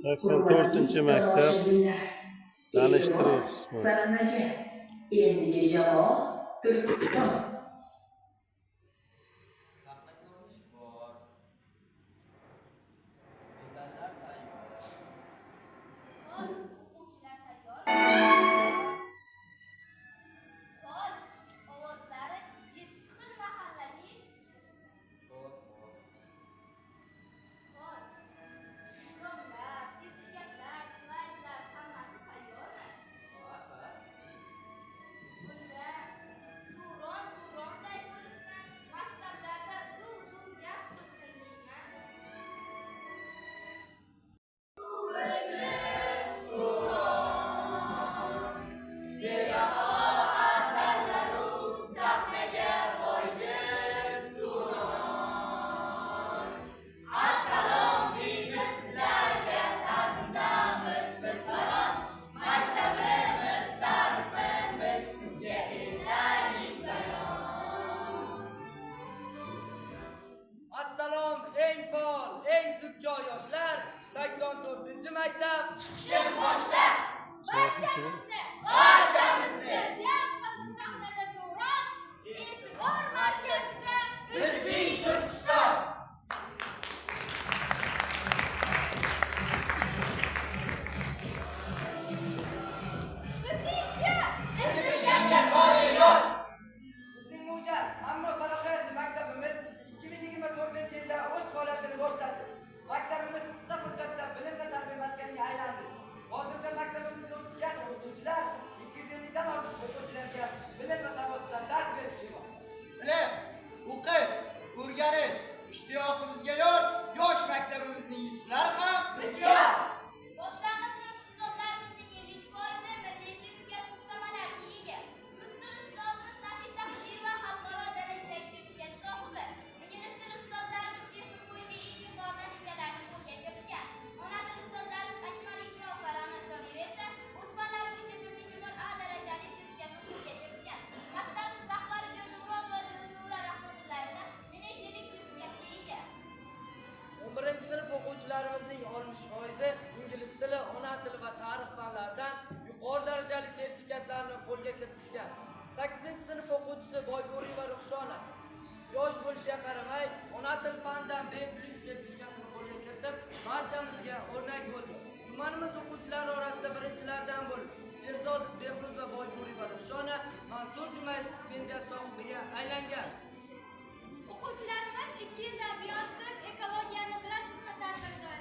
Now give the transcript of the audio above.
84 maktab tomoshabinlar, tanishtiruv e'tibor qismi. Sahnaga endigi jamoa Turkiston. Sahna ko'rinish bor. Medallar tayyor. Ho'p, o'quvchilar tayyor. Ho'p, ovozlari yetti xil mahallaga yetishib kelsin. Xo'p, xo'p. Ho'p, diplomlar, sertifikatlar, slaydlar hammasi tayyormi? Ha, ha. Bunda Turon Turonday bo'lsin, maktablarda duv duv gap tursin deyman. Assalom, eng faol, eng zukko yoshlar, 84-maktab Chiqishin boshla! Barchamizni, barchamizni jam qildi sahnada Turon, e'tibor markazida bizning Turkiston. Bizning shu intilganga Qoli yo'q. Bizning mo'jaz, ammo salohiyatli maktabimiz 2024-yilda o'z faoliyatini boshladi. Maktabimiz qisqa fursatda bilim va tarbiya maskaniga aylandi. Hozirda maktabimizda 30 ga yaqin o'qituvchilar, 250 dan ortiq o'quvchilarga bilim va savod bilan dars berib kelmoqda. Bilim, o'qish, o'rganish ishtiyoqimizga yor, yosh maktabimizning yutuqlari ham Bisyor! Boshlang'ich sinf ustozlarimizning 52% milliy sertifikat ustamalarga ega. Rus tili ustozimiz Nafisa Xidirova xalqaro darajadagi sertifikat sohibi. Ingliz tili ustozlarimiz CEFR bo'yicha eng yuqori natijalarni qo'lga kiritgan. Ona tili ustozlarimiz Akmal Ikromov va Ra'no Choliyeva esa o'z fanlari bo'yicha bir necha bor A darajali sertifikatni qo'lga kiritgan. Maktabimiz rahbari Berdimurodova Dilnura Rahmatullayevna menejerlik sertifikatiga ega. 11-sinf o'quvchilarimizning 60% ingliz tili, ona tili va tarix fanlaridan yuqori darajali sertifikatlarni qo'lga kiritishgan. 8-sinf o'quvchisi Boybo'riyeva Ruxshona yosh bo'lishiga qaramay, ona til fanidan B+ sertifikatini qo'lga kiritib, barchamizga o'rnak bo'ldi. Tumanimiz o'quvchilari orasida birinchilardan bo'lib Sherzodov Behruz va Boybo'riyeva Ruxshona Mansur Jumayev stipendiya sohibiga aylangan. O'quvchilarimiz 2 yildan buyon "Siz ekologiyani bilasizmi?" tadbirida